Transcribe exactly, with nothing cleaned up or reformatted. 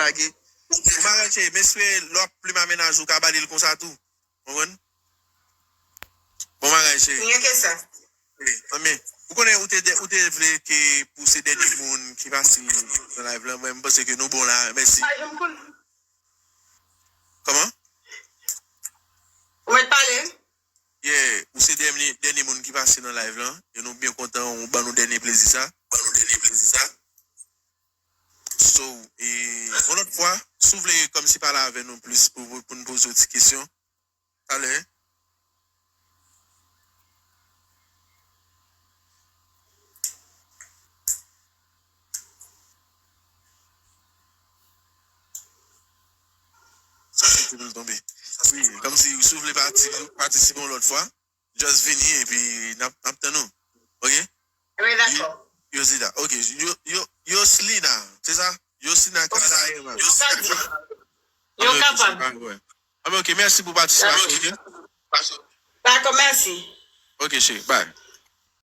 lage. Bon bagay, cheri, m espere lè w ap plimen a mennaj ou, w ka ba li l konsa tou. Konprann? Bon bagay, cheri. Rien que ça. Wi, anmen. Ou konnen ou te, de- ou te vle ke pou se dènye moun ki pase nan live lan, mwen, m panse ke nou bon la. Mèsi. Pa janm konn. Kòman? Ou mèt pale? Yeah, ou se dènye, dènye moun ki pase nan live lan. E nou byen kontan ou ban nou dènye plezi sa. Ban nou dènye plezi sa. So, e, yon lòt fwa, si w vle kòmsi pale avè nou plis pou, pou, pou n poze w ti kesyon, talè. Sa se pou l tonbe. Wi, kòmsi si w vle pati-, patisipe yon lòt fwa, just vini epi n ap, n ap tann ou. Ok? Wi, dakò. Yo, Yoslina. Ok. Yo, yo, Yoslina, se sa? Yoslina Kadayema. Yo kapab. Anben, ok, mèsi pou patisipasyon, ok? Dakò, mèsi. Ok, cheri, bye.